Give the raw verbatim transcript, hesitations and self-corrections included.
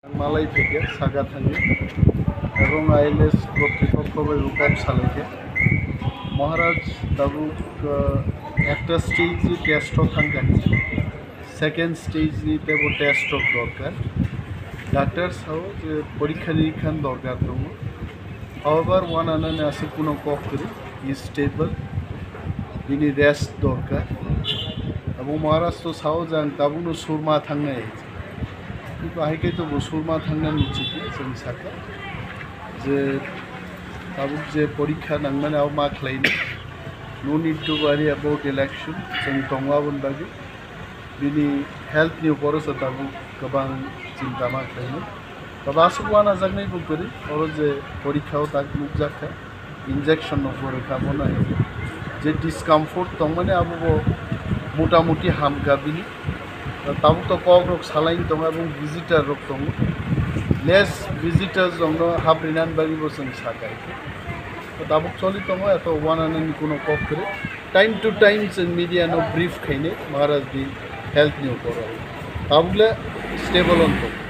Ang malai phaikha, saka thangwi. Ebong I L S kotripokho bai bo kok salaikha. Maharaj tabuk, uh, ekta stage ni test o thangkha. Second stage ni tebo test rok dorkar. Doctor sao je porikha ni khan dorkar tongo. However, one anani aswk kuno kok kwrwi, is stable, bini rest dorkar. Abo Maharaj to sao je ang tabukno surma thangnai. Bahai khe to bo surma thangnani chiti chwng sakha je tabuk je porikha nangmani abo ma khlaini. No need to worry about election, chwng tongo aboni bagwi. Bini health ni upor o se tabuk kwbang chinta ma khlainai. Tabo aswk wanajaknai bo kwrwi, oro je porikha o tak nukjak kha, injection no kwrwi kha, bono je discomfort tongmani abo bo mota moti hamkha bini. Tabuk to kok rok salaini tongo, ebong visitor rok tongo, less visitors rok no haprinani bagwi bo chwng sakha. Tabuk choli tongo, eto wananani kuno kok kwrwi. Time to time chwng media no brief khainai Maharaj ni health ni upor o. Tabuk le stable on tongo.